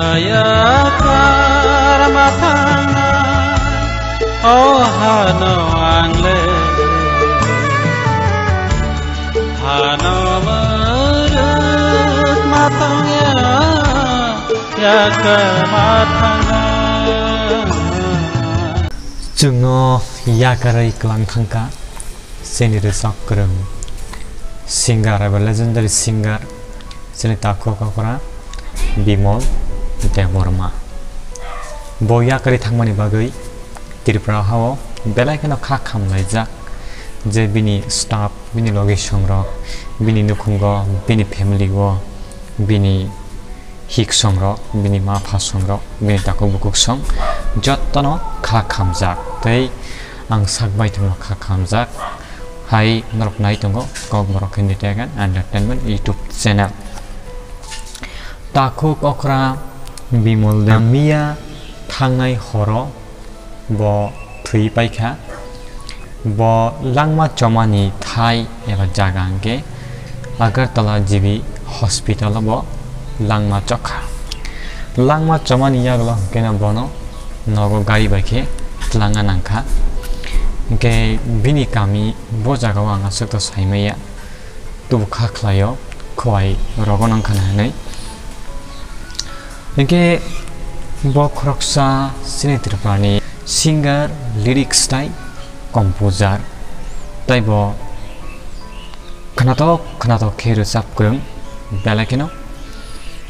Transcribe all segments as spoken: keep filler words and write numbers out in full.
Yakar ma thangna, o hano ang le. Hano muruk ma thangya, yakar ma thangna. Chwngno yakarwi kwlang thangkha. Chini rwchap kwrwng singer eba legendary singer, chini takhuk okra Bimol Debbarma. Bo yakarwi thangmani bagwi Tripura hao belai kheno kha khamlaijak, je bini staff, bini logisongrok, bini nukhungo, bini family o, bini hiksongrok, bini ma phasongrok, bini takhuk bukuksong jottono kha khamjak tei ang sak bai thangma kha khamjak hai norok nai tongo Kokborok Hindi Tech and Entertainment YouTube channel. Takhuk okra Bimol Debbarma thangnai horo bo thwi paikha. Bo langma chomani thai eba jaga hwnkhe Agartala G B hospital o bo langma chokha. Langma chomani yagulo hwnkhe no bono nogo gari bai khe twlangna nangkha. Hwnkhe bini kami bo jaga o ang aswk to saimaya. Tubu kha khlaio, khowai rogo nang khana hinwi. Hinkhe bo khoroksa chini Tripurani singer, lyrics tai composer. Tai bo khwnatok khwnatok khe rwchap kwrwng, belai kheno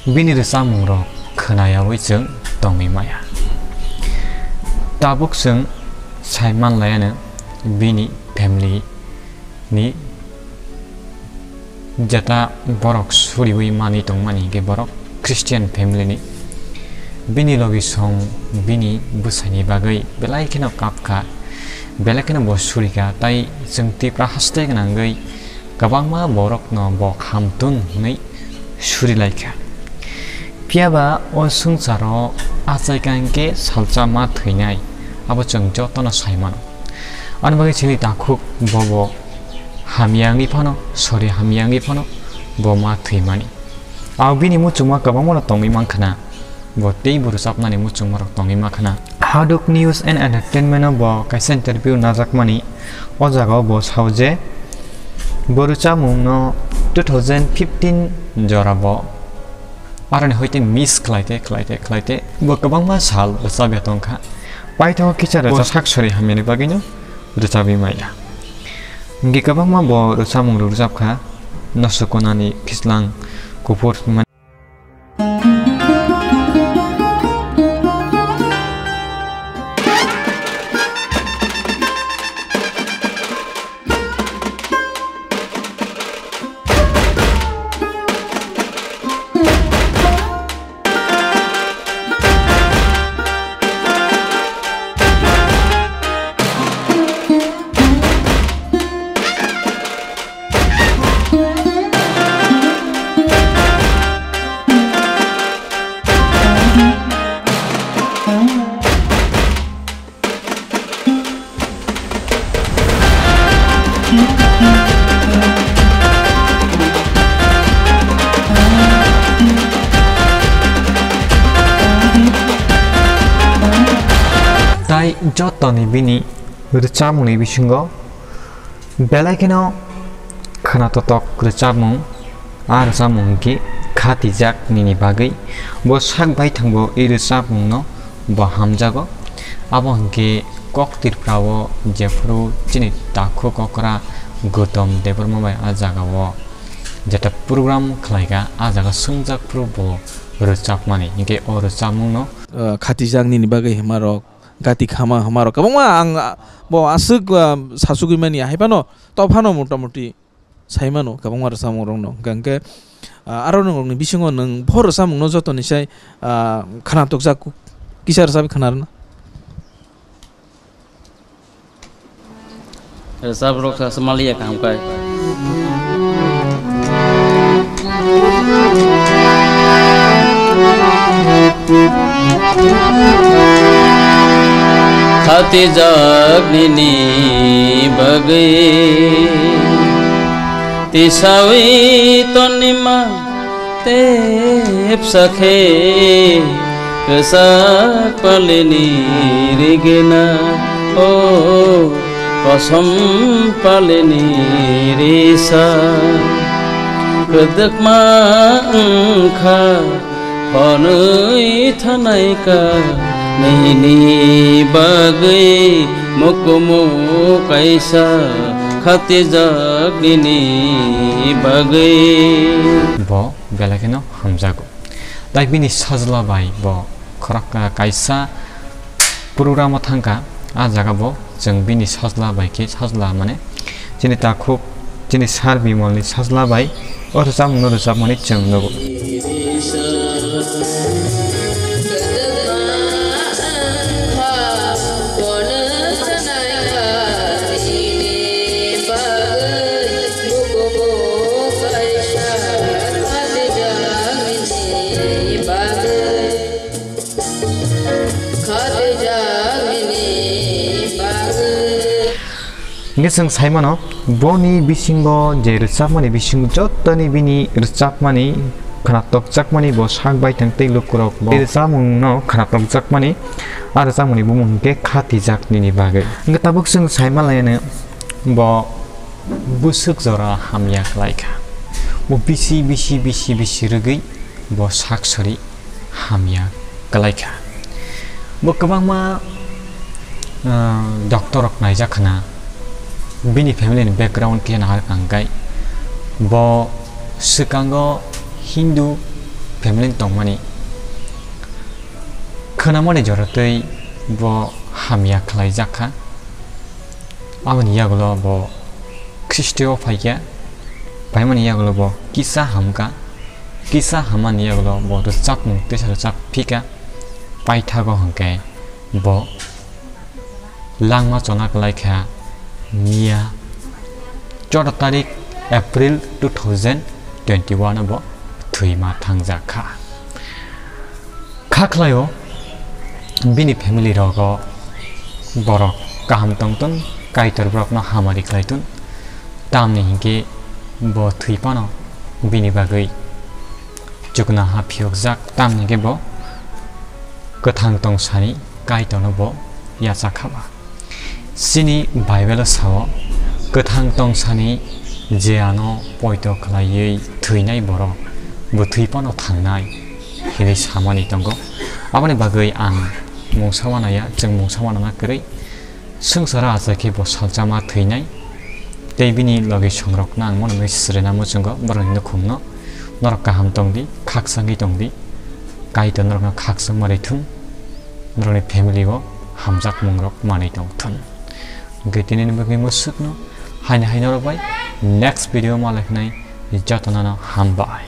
bini rwchapmungrok khwnayaui chwng tongwi maya. Tabuk chwng sai manlaiano bini family ni jeta borok suriwi manwi tongmani hinkhe borok Christian family ni. Bini logisong bini bwsaini bagwi belai kheno kapkha, belai kheno bo surikha, tai chwng Tripura haste gwnangwi kwbangma borokno bo hamtun hwnwi surilaikha. Phiyaba o swngcharo achaikha hinkhe salsa ma thwinai, abo chwng jotono sai mano. Ani bagwi chini takhuk bobo hamya wngwi phano, sori hamya wngwi phano bo ma thwimani. Ang bini muchungma kwbangmano tongwi mankha na, bo tei bo rwchapnani muchungmarok tongwi mankha na. Haduk News and Entertainment-o bo kaisa interview najakmani, o jagao bo sao je bo rwchapmungno two thousand fifteen jora bo aroni hoite miss khlaite, khlaite, khlaite bo kwbangma sal rwchapya tongkha. Paithago kisa rwchap sak sori hamyani bagwino rwchapwi maya. Hinkhe kwbangma bo rwchapmung rwchapkha, Nosukunani Khislang Kuphur. Tai jotoni bini rwchapmungni bisingo belai kheno khwnatotok rwchapmung. A rwchapmung hinkhe khatijak nini bagwi. Bo sak baithangbo i rwchapmungno bo hamjago. Abo hinkhe Kok Tripura o jephuru chini takhuk okra Gautam Debbarma bai a jagao jeta program khlaikha, a jaga swngjak phuru bo rwchapmani. Hinkhe o rwchapmungno, ah, khatijak nini bagwi hwnmarok, gati khama hwnmarok kwbangma ang, ah, bo aswk, ah, sachugwi mani, hai phano, to phano motamoti sai mano kwbangma rwchapmung rokno. Hwnkhe, hwnkhe, ah, aro rokni bisingo nwng bo rwchapmungno jotoni sai, ah, khwnatukjak, kisa rwchapwi khwnarwna. Rwchap rok sa swmaliya kaham kai. Khatijak nini bagwi tisawi tonima. Tepsa khe kwchak palini rigena, o kosom palini risa. Kwdwkma wngkha hwnwi thanaikha nini bagwi, mukumu kaisa khatijak nini bagwi. Bo belai kheno hamjago. Tai bini sajla bai bo khorok, ah, kaisa program o thangkha, ah jaga bo chwng bini sajla bai khe sajla mane chini takhuk, chini Sir Bimal ni sajla bai o rwchapmung no rwchapmani chwng nugo. Hwnkhe chwng sai mano, boni bisingo je rwchapmani bisingo jottoni bini rwchapmani khwnatokjakmani bo sak baithang tei lukurok bo rwchapmungno khwnatokjakmani, a rwchapmungni bumung hwnkhe Khatijak nini bagwi. Hwnkhe tabuk chwng sai manlaiano bo bwswk jora hamya khlaikha. Bo bisi, bisi, bisi, bisi rwgwi bo sak sori hamya kalaikha. Bo kwbangma, ah, doctor rok naijak khna, bini family ni background khe nahar kha hwnkhe bo swkango Hindu family ni tongmani khwnamani jorotwi bo hamya khlaijak kha. Aboni yagulo bo Khristo o phaikha, phaimani yagulo bo kisa hamkha, kisa hammani yagulo bo rwchapmung teisa rwchap phika, paithago hwnkhe bo langma chona kwlaikha miya chwda tarik April two thousand twenty-one o bo thwima thangjak kha. Kha khlaio, bini family rogo borok kaham tongtun, Kaitor borokno hamari khlaitun, tamni hinkhe bo thwi phano bini bagwi chuknoha phiyokjak, tamni hinkhe bo kwthang tongsani Kaitorno bo yachakhaba. Chini Bible-o sao, kwthang tongsani je ano poito khlaiwi thwinai borok, bo thwi phano thangnai, hinwi samani tongo. Aboni bagwi ang mungsa wanaya, chwng mungsa wanana kwrwi, swngcharo achai khe bo salchama thwinai, tei bini logi songrokno ang mono mui srwna muchungo borokni nukhungno. Norok kaham tongdi, khakchangwi tongdi, Kaitor norokno khakchangma rwithun. Norokni family o hamjakmungrok manwi tongthun. Hwnkhe tinini bagwi mwswkno haino hai norok bai next video malai khnai, jotono no hambai.